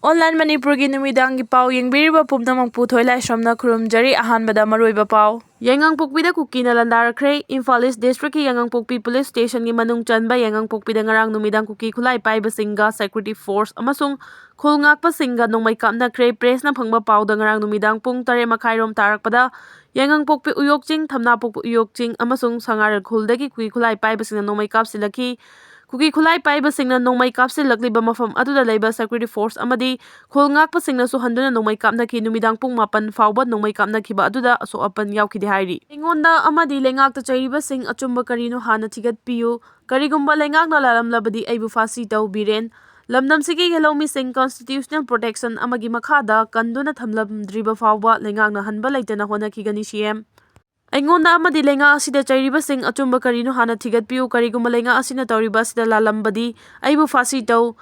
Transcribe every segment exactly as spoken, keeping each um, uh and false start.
Online ꯃꯅꯤꯄꯨꯔꯒꯤ ꯅꯨꯃꯤꯗꯥꯡꯒꯤ ꯄꯥꯎ ꯌꯦꯡꯕꯤꯔꯤꯕ ꯄꯨꯝꯅꯃꯛꯄꯨ ꯊꯣꯏꯂꯥꯏꯁ꯭ꯔꯝꯅ ꯈꯨꯔꯨꯝꯖꯔꯤ꯫ ꯑꯍꯥꯟꯕꯗ ꯃꯔꯨꯑꯣꯏꯕ ꯄꯥꯎ꯫ ꯌꯥꯏꯉꯪꯄꯣꯛꯄꯤꯗ ꯀꯨꯀꯤꯅ ꯂꯥꯟꯗꯥꯔꯛꯈ꯭ꯔꯦ꯫ ꯏꯝꯐꯥꯜ ꯏꯁ꯭ꯠ ꯗꯤꯁꯇ꯭ꯔꯤꯛꯀꯤ ꯌꯥꯏꯉꯪꯄꯣꯛꯄꯤ ꯄꯨꯂꯤꯁ ꯁ꯭ꯇꯦꯁꯟꯒꯤ ꯃꯅꯨꯡ ꯆꯟꯕ ꯌꯥꯏꯉꯪꯄꯣꯛꯄꯤꯗ ꯉꯔꯥꯡ ꯅꯨꯃꯤꯗꯥꯡ ꯀꯨꯀꯤ ꯈꯨꯠꯂꯥꯏ ꯄꯥꯏꯕꯁꯤꯡꯒ ꯁꯦꯀ꯭ꯌꯨꯔꯤꯇꯤ ꯐꯣꯔꯁ ꯑꯃꯁꯨꯡ ꯈꯨꯜ ꯉꯥꯛꯄꯁꯤꯡꯒ ꯅꯣꯡꯃꯩ ꯀꯥꯞꯅꯈ꯭ꯔꯦ꯫ ꯄ꯭ꯔꯦꯁꯅ ꯐꯪꯕ ꯄꯥꯎꯗ ꯉꯔꯥꯡ ꯅꯨꯃꯤꯗꯥꯡ ꯄꯨꯡ ꯇꯔꯦꯠ ꯃꯈꯥꯏꯔꯣꯝ ꯇꯥꯔꯛꯄꯗ ꯌꯥꯏꯉꯪꯄꯣꯛꯄꯤ ꯎꯌꯣꯛ ꯆꯤꯡ, ꯊꯝꯅꯥꯄꯣꯛꯄꯤ ꯎꯌꯣꯛ ꯆꯤꯡ ꯑꯃꯁꯨꯡ ꯁꯉꯥꯔꯦꯜ ꯈꯨꯜꯗꯒꯤ ꯀꯨꯀꯤ ꯈꯨꯠꯂꯥꯏ ꯄꯥꯏꯕꯁꯤꯡꯅ ꯅꯣꯡꯃꯩ ꯀꯥꯞꯁꯤꯜꯂꯛꯈꯤ꯫ ꯀꯨꯀꯤ ꯈꯨꯠꯂꯥꯏ ꯄꯥꯏꯕꯁꯤꯡꯅ ꯅꯣꯡꯃꯩ ꯀꯥꯞꯁꯤꯜꯂꯛꯂꯤꯕ ꯃꯐꯝ ꯑꯗꯨꯗ ꯂꯩꯕ ꯁꯦꯀ꯭ꯌꯨꯔꯤꯇꯤ ꯐꯣꯔꯁ ꯑꯃꯗꯤ ꯈꯨꯜ ꯉꯥꯛꯄꯁꯤꯡꯅꯁꯨ ꯍꯟꯗꯨꯅ ꯅꯣꯡꯃꯩ ꯀꯥꯞꯅꯈꯤ꯫ ꯅꯨꯃꯤꯗꯥꯡ ꯄꯨꯡ ꯃꯥꯄꯟ ꯐꯥꯎꯕ ꯅꯣꯡꯃꯩ ꯀꯥꯞꯅꯈꯤꯕ ꯑꯗꯨꯗ ꯑꯁꯣꯛ ꯑꯄꯟ ꯌꯥꯎꯈꯤꯗꯦ ꯍꯥꯏꯔꯤ꯫ ꯑꯩꯉꯣꯟꯗ ꯑꯃꯗꯤ ꯂꯩꯉꯥꯛꯇ ꯆꯩꯔꯤꯕꯁꯤꯡ ꯑꯆꯨꯝꯕ ꯀꯔꯤꯅꯣ ꯍꯥꯟꯅ ꯊꯤꯒꯠꯄꯤꯌꯨ꯫ ꯀꯔꯤꯒꯨꯝꯕ ꯂꯩꯉꯥꯛꯅ ꯂꯥꯜꯂꯝꯂꯕꯗꯤ ꯑꯩꯕꯨ ꯐꯥꯁꯤ ꯇꯧ, ꯕꯤꯔꯦꯟ꯫ ꯂꯝꯗꯝꯁꯤꯒꯤ ꯌꯦꯜꯍꯧꯃꯤꯁꯤꯡ ꯀꯟꯁꯇꯤꯇ꯭ꯌꯨꯁꯅꯦꯜ ꯄ꯭ꯔꯣꯇꯦꯛꯁꯟ ꯑꯃꯒꯤ ꯃꯈꯥꯗ ꯀꯟꯗꯨꯅ ꯊꯝꯂꯝꯗ꯭ꯔꯤꯕ ꯐꯥꯎꯕ ꯂꯩꯉꯥꯛꯅ ꯍꯟꯕ ꯂꯩꯇꯅ ꯍꯣꯠꯅꯈꯤꯒꯅꯤ, ꯁꯤ ꯑꯦꯝ꯫ ꯑꯩꯉꯣꯟꯗ ꯑꯃꯗꯤ ꯂꯩꯉꯥꯛ ꯑꯁꯤꯗ ꯆꯩꯔꯤꯕꯁꯤꯡ ꯑꯆꯨꯝꯕ ꯀꯔꯤꯅꯣ ꯍꯥꯟꯅ ꯊꯤꯒꯠꯄꯤꯌꯨ꯫ ꯀꯔꯤꯒꯨꯝꯕ ꯂꯩꯉꯥꯛ ꯑꯁꯤꯅ ꯇꯧꯔꯤꯕ ꯑꯁꯤꯗ ꯂꯥꯜꯂꯝꯕꯗꯤ ꯑꯩꯕꯨ ꯐꯥꯁꯤ ꯇꯧ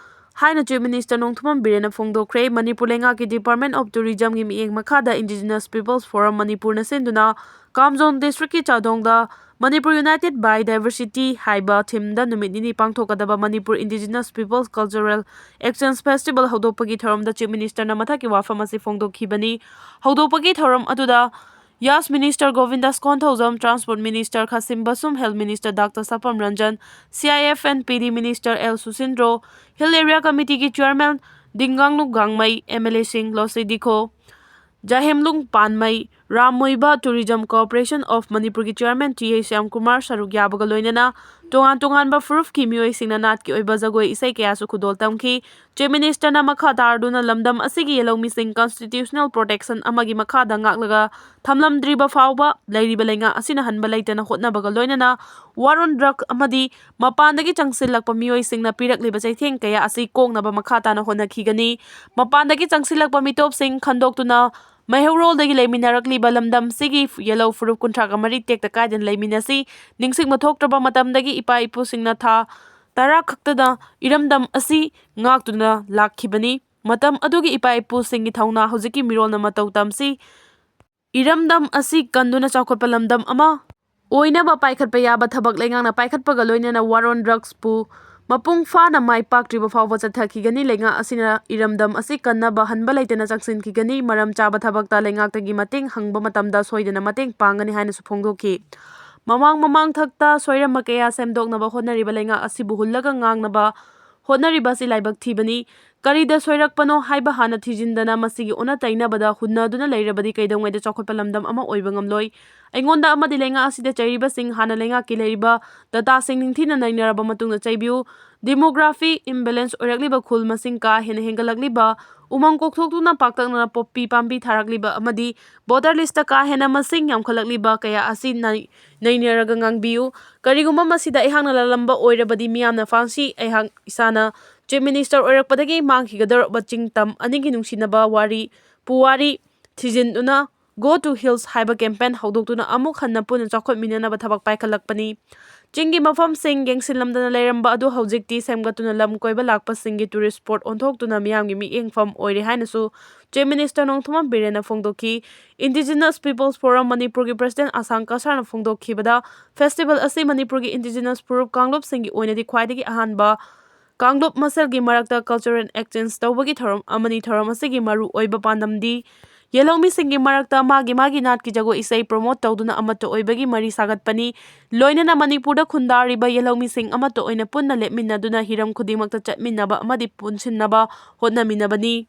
ꯍꯥꯏꯅ ꯆꯤꯐ ꯃꯤꯅꯤꯁꯇꯔ ꯅꯣꯡꯊꯣꯝꯕꯝ ꯕꯤꯔꯦꯟꯅ ꯐꯣꯡꯗꯣꯛꯈ꯭ꯔꯦ꯫ ꯃꯅꯤꯄꯨꯔ ꯂꯩꯉꯥꯛꯀꯤ ꯗꯤꯄꯥꯔꯠꯃꯦꯟ ꯑꯣꯐ ꯇꯨꯔꯤꯖꯝꯒꯤ ꯃꯤꯠꯌꯦꯡ ꯃꯈꯥꯗ ꯏꯟꯗꯤꯖꯤꯅꯁ ꯄꯤꯄꯜꯁ ꯐꯣꯔꯝ ꯃꯅꯤꯄꯨꯔꯅ ꯁꯤꯟꯗꯨꯅ ꯀꯥꯝꯖꯣꯡ ꯗꯤꯁꯇ꯭ꯔꯤꯛꯀꯤ ꯆꯥꯗꯣꯡꯗ Manipur United by Diversity ꯍꯥꯏꯕ ꯊꯤꯝꯗ ꯅꯨꯃꯤꯠ ꯅꯤꯅꯤ ꯄꯥꯡꯊꯣꯛꯀꯗꯕ Manipur indigenous peoples cultural exchange festival ꯍꯧꯗꯣꯛꯄꯒꯤ ꯊꯧꯔꯝꯗ ꯆꯤꯐ ꯃꯤꯅꯤꯁꯇꯔꯅ ꯃꯊꯛꯀꯤ ꯋꯥꯐꯝ ꯑꯁꯤ ꯐꯣꯡꯗꯣꯛꯈꯤꯕꯅꯤ꯫ ꯍꯧꯗꯣꯛꯄꯒꯤ ꯊꯧꯔꯝ ꯑꯗꯨꯗ YAS minister Govindas Konthoujam, transport minister Khashim Vashum, health minister doctor Sapam Ranjan, C I F and P D minister L Susindro, hill area committee chairman Dinganglung Gangmei, M L ꯑꯦꯁꯤꯡ Losii Dikho, Jahemlung Panmei, Ram Muivah, tourism corporation of ꯃꯅꯤꯄꯨꯔꯒꯤ ꯆꯤꯌꯔꯃꯦꯟ ꯇꯤ ꯑꯦ ꯁ꯭ꯌꯥꯝꯀꯨꯃꯥꯔ ꯁꯔꯨꯛ ꯌꯥꯕꯒ ꯂꯣꯏꯅꯅ ꯇꯣꯉꯥꯟ ꯇꯣꯉꯥꯟꯕ ꯐꯨꯔꯨꯞꯀꯤ ꯃꯤꯑꯣꯏꯁꯤꯡꯅ ꯅꯥꯠꯀꯤ ꯑꯣꯏꯕ ꯖꯒꯣꯏ ꯏꯁꯩ ꯀꯌꯥꯁꯨ ꯈꯨꯗꯣꯜ ꯇꯝꯈꯤ꯫ ꯆꯤꯐ ꯃꯤꯅꯤꯁꯇꯔꯅ ꯃꯈꯥ ꯇꯥꯔꯗꯨꯅ ꯂꯝꯗꯝ ꯑꯁꯤꯒꯤ ꯌꯦꯜꯍꯧꯃꯤꯁꯤꯡ ꯀꯟꯁꯇꯤꯇ꯭ꯌꯨꯁꯅꯦꯜ ꯄ꯭ꯔꯣꯇꯦꯛꯁꯟ ꯑꯃꯒꯤ ꯃꯈꯥꯗ ꯉꯥꯛꯂꯒ ꯊꯝꯂꯝꯗ꯭ꯔꯤꯕ ꯐꯥꯎꯕ ꯂꯩꯔꯤꯕ ꯂꯩꯉꯥꯛ ꯑꯁꯤꯅ ꯍꯟꯕ ꯂꯩꯇꯅ ꯍꯣꯠꯅꯕꯒ ꯂꯣꯏꯅꯅ war on drug ꯑꯃꯗꯤ ꯃꯄꯥꯟꯗꯒꯤ ꯆꯪꯁꯤꯜꯂꯛꯄ ꯃꯤꯑꯣꯏꯁꯤꯡꯅ ꯄꯤꯔꯛꯂꯤꯕ ꯆꯩꯊꯦꯡ ꯀꯌꯥ ꯑꯁꯤ ꯀꯣꯛꯅꯕ ꯃꯈꯥ ꯇꯥꯅ ꯍꯣꯠꯅꯈꯤꯒꯅꯤ꯫ ꯃꯄꯥꯟꯗꯒꯤ ꯆꯪꯁꯤꯜꯂꯛꯄ ꯃꯤꯇꯣꯞꯁꯤꯡ ꯈꯟꯗꯣꯛꯇꯨꯅ ꯃꯩꯍꯧꯔꯣꯜꯗꯒꯤ ꯂꯩꯃꯤꯟꯅꯔꯛꯂꯤꯕ ꯂꯝꯗꯝꯁꯤꯒꯤ ꯌꯦꯜꯍꯧ ꯐꯨꯔꯨꯞ ꯀꯨꯟꯊ꯭ꯔꯥꯒ ꯃꯔꯤ ꯇꯦꯛꯇ ꯀꯥꯏꯗꯅ ꯂꯩꯃꯤꯟꯅꯁꯤ꯫ ꯅꯤꯡꯁꯤꯡꯕ ꯊꯣꯛꯇ꯭ꯔꯕ ꯃꯇꯝꯗꯒꯤ ꯏꯄꯥ ꯏꯄꯨꯁꯤꯡꯅ ꯊꯥ ꯇꯔꯥ ꯈꯛꯇꯗ ꯏꯔꯝꯗꯝ ꯑꯁꯤ ꯉꯥꯛꯇꯨꯅ ꯂꯥꯛꯈꯤꯕꯅꯤ꯫ ꯃꯇꯝ ꯑꯗꯨꯒꯤ ꯏꯄꯥ ꯏꯄꯨꯁꯤꯡꯒꯤ ꯊꯧꯅꯥ ꯍꯧꯖꯤꯛꯀꯤ ꯃꯤꯔꯣꯜꯅ ꯃꯇꯧ ꯇꯝꯁꯤ꯫ ꯏꯔꯝꯗꯝ ꯑꯁꯤ ꯀꯟꯗꯨꯅ ꯆꯥꯎꯈꯠꯄ ꯂꯝꯗꯝ ꯑꯃ ꯑꯣꯏꯅꯕ ꯄꯥꯏꯈꯠꯄ ꯌꯥꯕ ꯊꯕꯛ ꯂꯩꯉꯥꯛꯅ ꯄꯥꯏꯈꯠꯄꯒ ꯂꯣꯏꯅꯅ war on drugsꯄꯨ ꯃꯄꯨꯡ ꯐꯥꯅ ꯃꯥꯏ ꯄꯥꯛꯇ꯭ꯔꯤꯕ ꯐꯥꯎꯕ ꯆꯠꯊꯈꯤꯒꯅꯤ꯫ ꯂꯩꯉꯥꯛ ꯑꯁꯤꯅ ꯏꯔꯝꯗꯝ ꯑꯁꯤ ꯀꯟꯅꯕ ꯍꯟꯕ ꯂꯩꯇꯅ ꯆꯪꯁꯤꯟꯈꯤꯒꯅꯤ꯫ ꯃꯔꯝ ꯆꯥꯕ ꯊꯕꯛꯇ ꯂꯩꯉꯥꯛꯇꯒꯤ ꯃꯇꯦꯡ ꯍꯪꯕ ꯃꯇꯝꯗ ꯁꯣꯏꯗꯅ ꯃꯇꯦꯡ ꯄꯥꯡꯒꯅꯤ ꯍꯥꯏꯅꯁꯨ ꯐꯣꯡꯗꯣꯛꯈꯤ꯫ ꯃꯃꯥꯡ ꯃꯃꯥꯡ ꯊꯛꯇ ꯁꯣꯏꯔꯝꯕ ꯀꯌꯥ ꯁꯦꯝꯗꯣꯛꯅꯕ ꯍꯣꯠꯅꯔꯤꯕ ꯂꯩꯉꯥꯛ ꯑꯁꯤꯕꯨ ꯍꯨꯜꯂꯒ ꯉꯥꯡꯅꯕ ꯍꯣꯠꯅꯔꯤꯕ ꯑꯁꯤ ꯂꯥꯏꯕꯛ ꯊꯤꯕꯅꯤ꯫ ꯀꯔꯤꯗ ꯁꯣꯏꯔꯛꯄꯅꯣ ꯍꯥꯏꯕ ꯍꯥꯟꯅ ꯊꯤꯖꯤꯟꯗꯅ ꯃꯁꯤꯒꯤ ꯑꯣꯟꯅ ꯇꯩꯅꯕꯗ ꯍꯨꯟꯅꯗꯨꯅ ꯂꯩꯔꯕꯗꯤ ꯀꯩꯗꯧꯉꯩꯗ ꯆꯥꯎꯈꯠꯄ ꯂꯝꯗꯝ ꯑꯃ ꯑꯣꯏꯕ ꯉꯝꯂꯣꯏ꯫ ꯑꯩꯉꯣꯟꯗ ꯑꯃꯗꯤ ꯂꯩꯉꯥꯛ ꯑꯁꯤꯗ ꯆꯩꯔꯤꯕꯁꯤꯡ ꯍꯥꯟꯅ ꯂꯩꯉꯥꯛꯀꯤ ꯂꯩꯔꯤꯕ ꯗꯇꯥꯁꯤꯡ ꯅꯤꯡꯊꯤꯅ ꯅꯩꯅꯔꯕ ꯃꯇꯨꯡꯗ ꯆꯩꯕꯤꯌꯨ꯫ ꯗꯤꯃꯣꯒ꯭ꯔꯥꯐꯤ ꯏꯝꯕꯦꯂꯦꯟꯁ ꯑꯣꯏꯔꯛꯂꯤꯕ, ꯈꯨꯜ ꯃꯁꯤꯡ ꯀꯥ ꯍꯦꯟꯅ ꯍꯦꯟꯒꯠꯂꯛꯂꯤꯕ, ꯎꯃꯪ ꯀꯣꯛꯊꯣꯛꯇꯨꯅ ꯄꯥꯛꯇꯛꯅꯅ ꯄꯣꯄꯤ ꯄꯥꯝꯕꯤ ꯊꯥꯔꯛꯂꯤꯕ ꯑꯃꯗꯤ ꯚꯣꯇꯔ ꯂꯤꯁꯇ ꯀꯥ ꯍꯦꯟꯅ ꯃꯁꯤꯡ ꯌꯥꯝꯈꯠꯂꯛꯂꯤꯕ ꯀꯌꯥ ꯑꯁꯤ ꯅꯩ-, ꯅꯩꯅꯔꯒ ꯉꯥꯡꯕꯤꯌꯨ꯫ ꯀꯔꯤꯒꯨꯝꯕ ꯃꯁꯤꯗ ꯑꯩꯍꯥꯛꯅ ꯂꯥꯜꯂꯝꯕ ꯑꯣꯏꯔꯕꯗꯤ ꯃꯤꯌꯥꯝꯅ ꯐꯥꯡꯁꯤ꯫ ꯑꯩꯍꯥꯛ ꯏꯁꯥꯅ ꯆꯤꯐ ꯃꯤꯅꯤꯁꯇꯔ ꯑꯣꯏꯔꯛꯄꯗꯒꯤ ꯃꯥꯡꯈꯤꯒꯗꯧꯔꯕ ꯆꯤꯡ ꯇꯝ ꯑꯅꯤꯒꯤ ꯅꯨꯡꯁꯤꯅꯕ ꯋꯥꯔꯤ ꯄꯨꯋꯥꯔꯤ ꯊꯤꯖꯤꯟꯗꯨꯅ Go to Hills ꯍꯥꯏꯕ ꯀꯦꯝꯄꯦꯟ ꯍꯧꯗꯣꯛꯇꯨꯅ ꯑꯃꯨꯛ ꯍꯟꯅ ꯄꯨꯟꯅ ꯆꯥꯎꯈꯠꯃꯤꯟꯅꯅꯕ ꯊꯕꯛ ꯄꯥꯏꯈꯠꯂꯛꯄꯅꯤ꯫ ꯆꯤꯡꯒꯤ ꯃꯐꯝꯁꯤꯡ ꯌꯦꯡꯁꯤꯜꯂꯝꯗꯅ ꯂꯩꯔꯝꯕ ꯑꯗꯨ ꯍꯧꯖꯤꯛꯇꯤ ꯁꯦꯝꯒꯠꯇꯨꯅ ꯂꯝ ꯀꯣꯏꯕ ꯂꯥꯛꯄꯁꯤꯡꯒꯤ ꯇꯨꯔꯤꯁ ꯁ꯭ꯄꯣꯠ ꯑꯣꯟꯊꯣꯛꯇꯨꯅ ꯃꯤꯌꯥꯝꯒꯤ ꯃꯤꯠꯌꯦꯡꯐꯝ ꯑꯣꯏꯔꯦ ꯍꯥꯏꯅꯁꯨ ꯆꯤꯐ ꯃꯤꯅꯤꯁꯇꯔ ꯅꯣꯡꯊꯣꯝꯕꯝ ꯕꯤꯔꯦꯟꯅ ꯐꯣꯡꯗꯣꯛꯈꯤ꯫ Indigenous People's Forum ꯃꯅꯤꯄꯨꯔꯒꯤ ꯄ꯭ꯔꯁꯤꯗꯦꯟꯠ ꯑꯁꯥꯡ ꯀꯁꯥꯔꯅ ꯐꯣꯡꯗꯣꯛꯈꯤꯕꯗ, ꯐꯦꯁꯇꯤꯚꯦꯜ ꯑꯁꯤ ꯃꯅꯤꯄꯨꯔꯒꯤ ꯏꯟꯗꯤꯖꯤꯅꯁ ꯐꯨꯔꯨꯞ ꯀꯥꯡꯂꯨꯞꯁꯤꯡꯒꯤ ꯑꯣꯏꯅꯗꯤ ꯈ꯭ꯋꯥꯏꯗꯒꯤ ꯑꯍꯥꯟꯕ ꯀꯥꯡꯂꯨꯞ ꯃꯁꯦꯜꯒꯤ ꯃꯔꯛꯇ ꯀꯜꯆꯔꯦꯜ ꯑꯦꯛꯁꯆꯦꯟꯖ ꯇꯧꯕꯒꯤ ꯊꯧꯔꯝ ꯑꯃꯅꯤ꯫ ꯊꯧꯔꯝ ꯑꯁꯤꯒꯤ ꯃꯔꯨ ꯑꯣꯏꯕ ꯄꯥꯟꯗꯝꯗꯤ ꯌꯦꯜꯍꯧꯃꯤꯁꯤꯡꯒꯤ ꯃꯔꯛꯇ ꯃꯥꯒꯤ ꯃꯥꯒꯤ ꯅꯥꯠꯀꯤ ꯖꯒꯣꯏ ꯏꯁꯩ ꯄ꯭ꯔꯣꯃꯣꯠ ꯇꯧꯗꯨꯅ ꯑꯃꯠꯇ ꯑꯣꯏꯕꯒꯤ ꯃꯔꯤ ꯁꯥꯒꯠꯄꯅꯤ꯫ ꯂꯣꯏꯅꯅ ꯃꯅꯤꯄꯨꯔꯗ ꯈꯨꯟꯗꯥꯔꯤꯕ ꯌꯦꯜꯍꯧꯃꯤꯁꯤꯡ ꯑꯃꯠꯇ ꯑꯣꯏꯅ ꯄꯨꯟꯅ ꯂꯦꯞꯃꯤꯟꯅꯗꯨꯅ ꯍꯤꯔꯝ ꯈꯨꯗꯤꯡꯃꯛꯇ ꯆꯠꯃꯤꯟꯅꯕ ꯑꯃꯗꯤ ꯄꯨꯟꯁꯤꯟꯅꯕ ꯍꯣꯠꯅꯃꯤꯟꯅꯕꯅꯤ꯫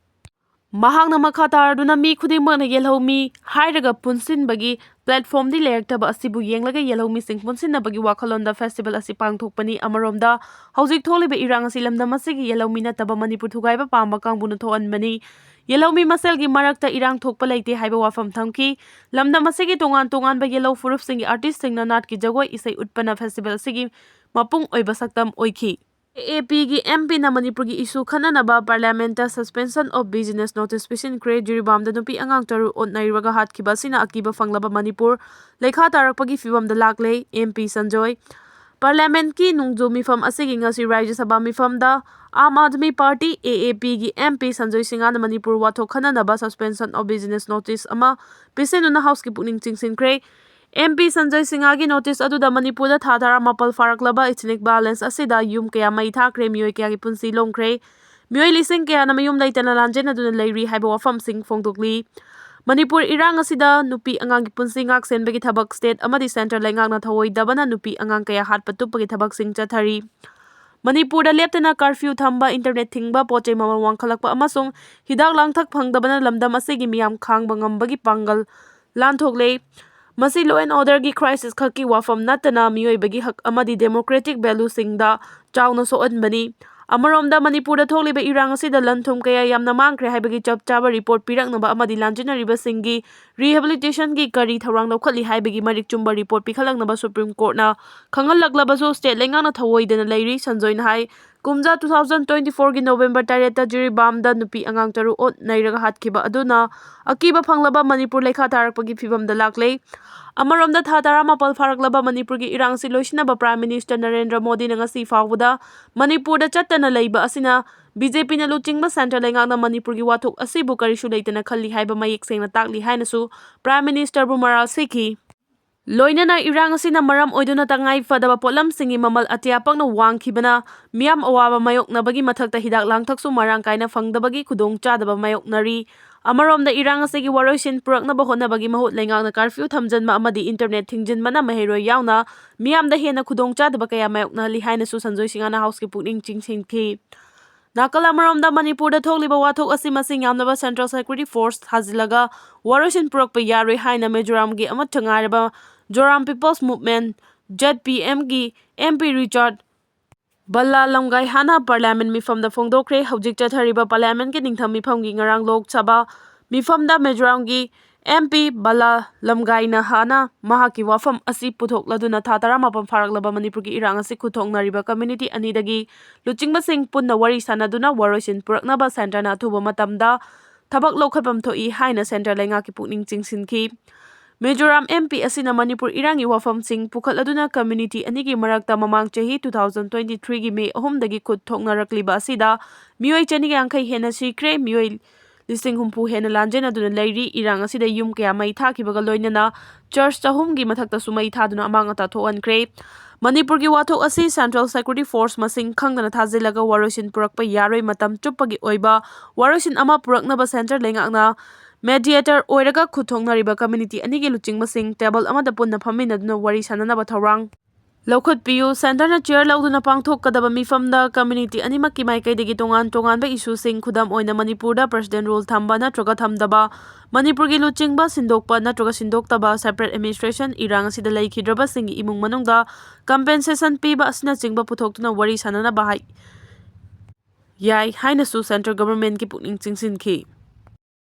ꯃꯍꯥꯛꯅ ꯃꯈꯥ ꯇꯥꯔꯗꯨꯅ ꯃꯤ ꯈꯨꯗꯤꯡꯃꯛꯅ ꯌꯦꯜꯍꯧꯃꯤ ꯍꯥꯏꯔꯒ ꯄꯨꯟꯁꯤꯟꯕꯒꯤ ꯄ꯭ꯂꯦꯠꯐꯣꯝꯗꯤ ꯂꯩꯔꯛꯇꯕ ꯑꯁꯤꯕꯨ ꯌꯦꯡꯂꯒ ꯌꯦꯜꯍꯧꯃꯤꯁꯤꯡ ꯄꯨꯟꯁꯤꯟꯅꯕꯒꯤ ꯋꯥꯈꯜꯂꯣꯟꯗ ꯐꯦꯁꯇꯤꯚꯦꯜ ꯑꯁꯤ ꯄꯥꯡꯊꯣꯛꯄꯅꯤ꯫ ꯑꯃꯔꯣꯝꯗ, ꯍꯧꯖꯤꯛ ꯊꯣꯛꯂꯤꯕ ꯏꯔꯥꯡ ꯑꯁꯤ ꯂꯝꯗꯝ ꯑꯁꯤꯒꯤ ꯌꯦꯜꯍꯧꯃꯤ ꯅꯠꯇꯕ ꯃꯅꯤꯄꯨꯔ ꯊꯨꯒꯥꯏꯕ ꯄꯥꯝꯕ ꯀꯥꯡꯕꯨꯅ ꯊꯣꯛꯍꯟꯕꯅꯤ꯫ ꯌꯦꯜꯍꯧꯃꯤ ꯃꯁꯦꯜꯒꯤ ꯃꯔꯛꯇ ꯏꯔꯥꯡ ꯊꯣꯛꯄ ꯂꯩꯇꯦ ꯍꯥꯏꯕ ꯋꯥꯐꯝ ꯊꯝꯈꯤ꯫ ꯂꯝꯗꯝ ꯑꯁꯤꯒꯤ ꯇꯣꯉꯥꯟ ꯇꯣꯉꯥꯟꯕ ꯌꯦꯜꯍꯧ ꯐꯨꯔꯨꯞꯁꯤꯡꯒꯤ ꯑꯥꯔꯇꯤꯁꯁꯤꯡꯅ ꯅꯥꯠꯀꯤ ꯖꯒꯣꯏ ꯏꯁꯩ ꯎꯠꯄꯅ ꯐꯦꯁꯇꯤꯚꯦꯜ ꯑꯁꯤꯒꯤ ꯃꯄꯨꯡ ꯑꯣꯏꯕ ꯁꯛꯇꯝ ꯑꯣꯏꯈꯤ꯫ ꯑꯦ ꯑꯦ ꯄꯤꯒꯤ ꯑꯦꯝ ꯄꯤꯅ ꯃꯅꯤꯄꯨꯔꯒꯤ ꯏꯁꯨ ꯈꯟꯅꯅꯕ ꯄꯥꯔꯂꯤꯌꯥꯃꯦꯟꯠꯇ ꯁꯁꯄꯦꯟꯁꯟ ꯑꯣꯐ ꯕꯤꯖꯤꯅꯦꯁ ꯅꯣꯇꯤꯁ ꯄꯤꯁꯤꯟꯈ꯭ꯔꯦ꯫ ꯖꯤꯔꯤꯕꯥꯝꯗ ꯅꯨꯄꯤ ꯑꯉꯥꯡ ꯇꯔꯨꯛ ꯑꯣꯠ ꯅꯩꯔꯒ ꯍꯥꯠꯈꯤꯕ ꯑꯁꯤꯅ ꯑꯀꯤꯕ ꯐꯪꯂꯕ ꯃꯅꯤꯄꯨꯔ ꯂꯩꯈꯥ ꯇꯥꯔꯛꯄꯒꯤ ꯐꯤꯕꯝꯗ ꯂꯥꯛꯂꯦ꯫ M P Sanjoy. ꯄꯥꯔꯂꯤꯌꯥꯃꯦꯟꯠꯀꯤ ꯅꯣꯡꯖꯨ ꯃꯤꯐꯝ ꯑꯁꯤꯒꯤ ꯉꯁꯤ ꯔꯥꯖ꯭ꯌ ꯁꯚꯥ ꯃꯤꯐꯝꯗ ꯑꯥꯝ ꯑꯥꯗꯃꯤ ꯄꯥꯔꯇꯤ, ꯑꯦ ꯑꯦ ꯄꯤꯒꯤ ꯑꯦꯝ ꯄꯤ ꯁꯟꯖꯣꯏ ꯁꯤꯡꯍꯅ ꯃꯅꯤꯄꯨꯔ ꯋꯥꯊꯣꯛ ꯈꯟꯅꯅꯕ ꯁꯁꯄꯦꯟꯁꯟ ꯑꯣꯐ ꯕꯤꯖꯤꯅꯦꯁ ꯅꯣꯇꯤꯁ ꯑꯃ ꯄꯤꯁꯤꯟꯗꯨꯅ ꯍꯥꯎꯁꯀꯤ ꯄꯨꯛꯅꯤꯡ ꯆꯤꯡꯁꯤꯟꯈ꯭ꯔꯦ꯫ MP ꯁꯟꯖꯣꯏ ꯁꯤꯡꯍꯒꯤ ꯅꯣꯇꯤꯁ ꯑꯗꯨꯗ ꯃꯅꯤꯄꯨꯔꯗ ꯊꯥ ꯇꯔꯥꯃꯥꯄꯜ ꯐꯥꯔꯛꯂꯕ ꯏꯊꯅꯤꯛ ꯚꯥꯏꯑꯣꯂꯦꯟꯁ ꯑꯁꯤꯗ ꯌꯨꯝ ꯀꯌꯥ ꯃꯩ ꯊꯥꯈ꯭ꯔꯦ, ꯃꯤꯑꯣꯏ ꯀꯌꯥꯒꯤ ꯄꯨꯟꯁꯤ ꯂꯣꯡꯈ꯭ꯔꯦ, ꯃꯤꯑꯣꯏ ꯂꯤꯁꯤꯡ ꯀꯌꯥꯅ ꯃꯌꯨꯝ ꯂꯩꯇꯅ ꯂꯥꯟꯖꯦꯟꯅꯗꯨꯅ ꯂꯩꯔꯤ ꯍꯥꯏꯕ ꯋꯥꯐꯝꯁꯤꯡ ꯐꯣꯡꯗꯣꯛꯂꯤ꯫ ꯃꯅꯤꯄꯨꯔ ꯏꯔꯥꯡ ꯑꯁꯤꯗ ꯅꯨꯄꯤ ꯑꯉꯥꯡꯒꯤ ꯄꯨꯟꯁꯤ ꯉꯥꯛ ꯁꯦꯟꯕꯒꯤ ꯊꯕꯛ ꯁ꯭ꯇꯦꯠ ꯑꯃꯗꯤ ꯁꯦꯟꯇꯔ ꯂꯩꯉꯥꯛꯅ ꯊꯧꯑꯣꯏꯗꯕꯅ ꯅꯨꯄꯤ ꯑꯉꯥꯡ ꯀꯌꯥ ꯍꯥꯠꯄ ꯇꯨꯞꯄꯒꯤ ꯊꯕꯛꯁꯤꯡ ꯆꯠꯊꯔꯤ꯫ ꯃꯅꯤꯄꯨꯔꯗ ꯂꯦꯞꯇꯅ ꯀꯔꯐ꯭ꯌꯨ ꯊꯝꯕ, ꯏꯟꯇꯔꯅꯦꯠ ꯊꯤꯡꯕ, ꯄꯣꯠ ꯆꯩ ꯃꯃꯜ ꯋꯥꯡꯈꯠꯂꯛꯄ ꯑꯃꯁꯨꯡ ꯍꯤꯗꯥꯛ ꯂꯥꯡꯊꯛ ꯐꯪꯗꯕꯅ ꯂꯝꯗꯝ ꯑꯁꯤꯒꯤ ꯃꯤꯌꯥꯝ ꯈꯥꯡꯕ ꯉꯝꯕꯒꯤ ꯄꯥꯡꯒꯜ ꯂꯥꯟꯊꯣꯛꯂꯦ꯫ ꯃꯁꯤ law and order ꯒꯤ crisis ꯈꯛꯀꯤ ꯋꯥꯐꯝ ꯅꯠꯇꯅ ꯃꯤꯑꯣꯏꯕꯒꯤ ꯍꯛ ꯑꯃꯗꯤ democratic value ꯁꯤꯡꯗ ꯆꯥꯎꯅ ꯁꯣꯛꯍꯟꯕꯅꯤ꯫ ꯑꯃꯔꯣꯝꯗ ꯃꯅꯤꯄꯨꯔꯗ ꯊꯣꯛꯂꯤꯕ ꯏꯔꯥꯡ ꯑꯁꯤꯗ ꯂꯟ ꯊꯨꯝ ꯀꯌꯥ ꯌꯥꯝꯅ ꯃꯥꯡꯈ꯭ꯔꯦ ꯍꯥꯏꯕꯒꯤ ꯆꯞ ꯆꯥꯕ ꯔꯤꯄꯣꯔꯠ ꯄꯤꯔꯛꯅꯕ ꯑꯃꯗꯤ ꯂꯥꯟꯖꯦꯟꯅꯔꯤꯕꯁꯤꯡꯒꯤ rehabilitation ꯒꯤ ꯀꯔꯤ ꯊꯧꯔꯥꯡ ꯂꯧꯈꯠꯂꯤ ꯍꯥꯏꯕꯒꯤ ꯃꯔꯤꯛ ꯆꯨꯝꯕ ꯔꯤꯄꯣꯔꯠ ꯄꯤꯈꯠꯂꯛꯅꯕ ꯁꯨꯄ꯭ꯔꯤꯝ ꯀꯣꯔꯠꯅ ꯈꯪꯍꯜꯂꯛꯂꯕꯁꯨ ꯁ꯭ꯇꯦꯠ ꯂꯩꯉꯥꯛꯅ ꯊꯧꯑꯣꯏꯗꯅ ꯂꯩꯔꯤ꯫ ꯁꯟꯖꯣꯏꯅ ꯍꯥꯏ, ꯀꯨꯝꯖꯥ two thousand twenty four ꯒꯤ ꯅꯣꯕꯦꯝꯕꯔ ꯇꯔꯦꯠꯇ ꯖꯤꯔꯤꯕꯥꯝꯗ ꯅꯨꯄꯤ ꯑꯉꯥꯡ ꯇꯔꯨꯛ ꯑꯣꯠ ꯅꯩꯔꯒ ꯍꯥꯠꯈꯤꯕ ꯑꯗꯨꯅ ꯑꯀꯤꯕ ꯐꯪꯂꯕ ꯃꯅꯤꯄꯨꯔ ꯂꯩꯈꯥ ꯇꯥꯔꯛꯄꯒꯤ ꯐꯤꯕꯝꯗ ꯂꯥꯛꯂꯦ꯫ ꯑꯃꯔꯣꯝꯗ, ꯊꯥ ꯇꯔꯥꯃꯥꯄꯜ ꯐꯥꯔꯛꯂꯕ ꯃꯅꯤꯄꯨꯔꯒꯤ ꯏꯔꯥꯡ ꯑꯁꯤ ꯂꯣꯏꯁꯤꯟꯅꯕ ꯄ꯭ꯔꯥꯏꯝ ꯃꯤꯅꯤꯁꯇꯔ ꯅꯔꯦꯟꯗ꯭ꯔ ꯃꯣꯗꯤꯅ ꯉꯁꯤ ꯐꯥꯎꯕꯗ ꯃꯅꯤꯄꯨꯔꯗ ꯆꯠꯇꯅ ꯂꯩꯕ ꯑꯁꯤꯅ ꯕꯤ ꯖꯦ ꯄꯤꯅ ꯂꯨꯆꯤꯡꯕ ꯁꯦꯟꯇꯔ ꯂꯩꯉꯥꯛꯅ ꯃꯅꯤꯄꯨꯔꯒꯤ ꯋꯥꯊꯣꯛ ꯑꯁꯤꯕꯨ ꯀꯔꯤꯁꯨ ꯂꯩꯇꯅ ꯈꯜꯂꯤ ꯍꯥꯏꯕ ꯃꯌꯦꯛ ꯁꯦꯡꯅ ꯇꯥꯛꯂꯤ ꯍꯥꯏꯅꯁꯨ ꯄ꯭ꯔꯥꯏꯝ ꯃꯤꯅꯤꯁꯇꯔꯕꯨ ꯃꯔꯥꯜ ꯁꯤꯈꯤ꯫ ꯂꯣꯏꯅꯅ ꯏꯔꯥꯡ ꯑꯁꯤꯅ ꯃꯔꯝ ꯑꯣꯏꯗꯨꯅ ꯇꯉꯥꯏ ꯐꯗꯕ ꯄꯣꯠꯂꯝꯁꯤꯡꯒꯤ ꯃꯃꯜ ꯑꯇꯤꯌꯥ ꯄꯛꯅ ꯋꯥꯡꯈꯤꯕꯅ ꯃꯤꯌꯥꯝ ꯑꯋꯥꯕ ꯃꯥꯌꯣꯛꯅꯕꯒꯤ ꯃꯊꯛꯇ ꯍꯤꯗꯥꯛ ꯂꯥꯡꯊꯛꯁꯨ ꯃꯔꯥꯡ ꯀꯥꯏꯅ ꯐꯪꯗꯕꯒꯤ ꯈꯨꯗꯣꯡꯆꯥꯗꯕ ꯃꯥꯌꯣꯛꯅꯔꯤ꯫ ꯑꯃꯔꯣꯝꯗ ꯏꯔꯥꯡ ꯑꯁꯤꯒꯤ ꯋꯥꯔꯣꯏꯁꯤꯟ ꯄꯨꯔꯛꯅꯕ ꯍꯣꯠꯅꯕꯒꯤ ꯃꯍꯨꯠ ꯂꯩꯉꯥꯛꯅ ꯀꯔꯐ꯭ꯌꯨ ꯊꯝꯖꯤꯟꯕ ꯑꯃꯗꯤ ꯏꯟꯇꯔꯅꯦꯠ ꯊꯤꯡꯖꯤꯟꯕꯅ ꯃꯍꯩꯔꯣꯏ ꯌꯥꯎꯅ ꯃꯤꯌꯥꯝꯗ ꯍꯦꯟꯅ ꯈꯨꯗꯣꯡꯆꯥꯗꯕ ꯀꯌꯥ ꯃꯥꯌꯣꯛꯅꯍꯜꯂꯤ ꯍꯥꯏꯅꯁꯨ ꯁꯟꯖꯣꯏ ꯁꯤꯡꯍꯅ ꯍꯥꯎꯁꯀꯤ ꯄꯨꯛꯅꯤꯡ ꯆꯤꯡꯁꯤꯟꯈꯤ꯫ ꯅꯥꯀꯜ ꯑꯃꯔꯣꯝꯗ ꯃꯅꯤꯄꯨꯔꯗ ꯊꯣꯛꯂꯤꯕ ꯋꯥꯊꯣꯛ ꯑꯁꯤ ꯃꯁꯤꯡ ꯌꯥꯝꯂꯕ central security force ꯊꯥꯖꯤꯜꯂꯒ ꯋꯥꯔꯣꯏꯁꯤꯟ ꯄꯨꯔꯛꯄ ꯌꯥꯔꯣꯏ ꯍꯥꯏꯅ ꯃꯤꯖꯣꯔꯥꯝꯒꯤ ꯑꯃꯠꯇ ꯉꯥꯏꯔꯕ Zoram People's Movement, Z P M ꯒꯤ M P Richard ꯕꯂꯥ ꯂꯝꯒꯥꯏꯍꯥꯅ parliament ꯃꯤꯐꯝꯗ ꯐꯣꯡꯗꯣꯛꯈ꯭ꯔꯦ꯫ ꯍꯧꯖꯤꯛ ꯆꯠꯊꯔꯤꯕ parliament ꯀꯤ ꯅꯤꯡꯊꯝ ꯃꯤꯐꯝꯒꯤ ꯉꯔꯥꯡ ꯂꯣꯛ ꯁꯚꯥ ꯃꯤꯐꯝꯗ ꯃꯤꯖꯣꯔꯥꯝꯒꯤ M P ꯕꯂꯥ ꯂꯝꯒꯥꯏꯅꯍꯥꯅ ꯃꯍꯥꯛꯀꯤ ꯋꯥꯐꯝ ꯑꯁꯤ ꯄꯨꯊꯣꯛꯂꯗꯨꯅ ꯊꯥ ꯇꯔꯥꯃꯥꯄꯜ ꯐꯥꯔꯛꯂꯕ ꯃꯅꯤꯄꯨꯔꯒꯤ ꯏꯔꯥꯡ ꯑꯁꯤ ꯈꯨꯠꯊꯣꯛꯅꯔꯤꯕ community ꯑꯅꯤꯗꯒꯤ ꯂꯨꯆꯤꯡꯕꯁꯤꯡ ꯄꯨꯟꯅ ꯋꯥꯔꯤ ꯁꯥꯟꯅꯗꯨꯅ ꯋꯥꯔꯣꯏꯁꯤꯟ ꯄꯨꯔꯛꯅꯕ centre ꯅ ꯑꯊꯨꯕ ꯃꯇꯝꯗ ꯊꯕꯛ ꯂꯧꯈꯠꯐꯝ ꯊꯣꯛꯏ ꯍꯥꯏꯅ centre ꯂꯩꯉꯥꯛꯀꯤ ꯄꯨꯛꯅꯤꯡ ꯆꯤꯡꯁꯤꯟꯈꯤ꯫ ꯃꯤꯖꯣꯔꯥꯝ M P ꯑꯁꯤꯅ ꯃꯅꯤꯄꯨꯔ ꯏꯔꯥꯡꯒꯤ ꯋꯥꯐꯝꯁꯤꯡ ꯄꯨꯈꯠꯂꯗꯨꯅ community ꯑꯅꯤꯒꯤ ꯃꯔꯛꯇ ꯃꯃꯥꯡ ꯆꯍꯤ two thousand twenty three ꯒꯤ May ꯑꯍꯨꯝꯗꯒꯤ ꯈꯨꯠ ꯊꯣꯛꯅꯔꯛꯂꯤꯕ ꯑꯁꯤꯗ ꯃꯤꯑꯣꯏ ꯆꯅꯤꯒ ꯌꯥꯡꯈꯩ ꯍꯦꯟꯅ ꯁꯤꯈ꯭ꯔꯦ, ꯃꯤꯑꯣꯏ ꯂꯤꯁꯤꯡ ꯍꯨꯝꯐꯨ ꯍꯦꯟꯅ ꯂꯥꯟꯖꯦꯟꯅꯗꯨꯅ ꯂꯩꯔꯤ꯫ ꯏꯔꯥꯡ ꯑꯁꯤꯗ ꯌꯨꯝ ꯀꯌꯥ ꯃꯩ ꯊꯥꯈꯤꯕꯒ ꯂꯣꯏꯅꯅ ꯆꯔꯆ ꯆꯍꯨꯝꯒꯤ ꯃꯊꯛꯇꯁꯨ ꯃꯩ ꯊꯥꯗꯨꯅ ꯑꯃꯥꯡ ꯑꯇꯥ ꯊꯣꯛꯍꯟꯈ꯭ꯔꯦ꯫ ꯃꯅꯤꯄꯨꯔꯒꯤ ꯋꯥꯊꯣꯛ ꯑꯁꯤ Central Security Force ꯃꯁꯤꯡ ꯈꯪꯗꯅ ꯊꯥꯖꯤꯜꯂꯒ ꯋꯥꯔꯣꯏꯁꯤꯟ ꯄꯨꯔꯛꯄ ꯌꯥꯔꯣꯏ꯫ ꯃꯇꯝ ꯆꯨꯞꯄꯒꯤ ꯑꯣꯏꯕ ꯋꯥꯔꯣꯏꯁꯤꯟ ꯑꯃ ꯄꯨꯔꯛꯅꯕ centre ꯂꯩꯉꯥꯛꯅ mediator ꯑꯣꯏꯔꯒ ꯈꯨꯠ ꯊꯣꯛꯅꯔꯤꯕ community ꯑꯅꯤꯒꯤ ꯂꯨꯆꯤꯡꯕꯁꯤꯡ table ꯑꯃꯗ ꯄꯨꯟꯅ ꯐꯝꯃꯤꯟꯅꯗꯨꯅ ꯋꯥꯔꯤ ꯁꯥꯟꯅꯅꯕ ꯊꯧꯔꯥꯡ ꯂꯧꯈꯠꯄꯤꯌꯨ꯫ Centreꯅ chair ꯂꯧꯗꯨꯅ ꯄꯥꯡꯊꯣꯛꯀꯗꯕ ꯃꯤꯐꯝꯗ community ꯑꯅꯤꯃꯛꯀꯤ ꯃꯥꯏꯀꯩꯗꯒꯤ ꯇꯣꯉꯥꯟ ꯇꯣꯉꯥꯟꯕ issueꯁꯤꯡ, ꯈꯨꯗꯝ ꯑꯣꯏꯅ ꯃꯅꯤꯄꯨꯔꯗ President Rule ꯊꯝꯕ ꯅꯠꯇ꯭ꯔꯒ ꯊꯝꯗꯕ, ꯃꯅꯤꯄꯨꯔꯒꯤ ꯂꯨꯆꯤꯡꯕ ꯁꯤꯟꯗꯣꯛꯄ ꯅꯠꯇ꯭ꯔꯒ ꯁꯤꯟꯗꯣꯛꯇꯕ, separate administration, ꯏꯔꯥꯡ ꯑꯁꯤꯗ ꯂꯩꯈꯤꯗ꯭ꯔꯕꯁꯤꯡꯒꯤ ꯏꯃꯨꯡ ꯃꯅꯨꯡꯗ compensation ꯄꯤꯕ ꯑꯁꯤꯅꯆꯤꯡꯕ ꯄꯨꯊꯣꯛꯇꯨꯅ ꯋꯥꯔꯤ ꯁꯥꯟꯅꯅꯕ ꯍꯥꯏ-, ꯌꯥꯏ ꯍꯥꯏꯅꯁꯨ centre governmentꯀꯤ ꯄꯨꯛꯅꯤꯡ ꯆꯤꯡꯁꯤꯟꯈꯤ꯫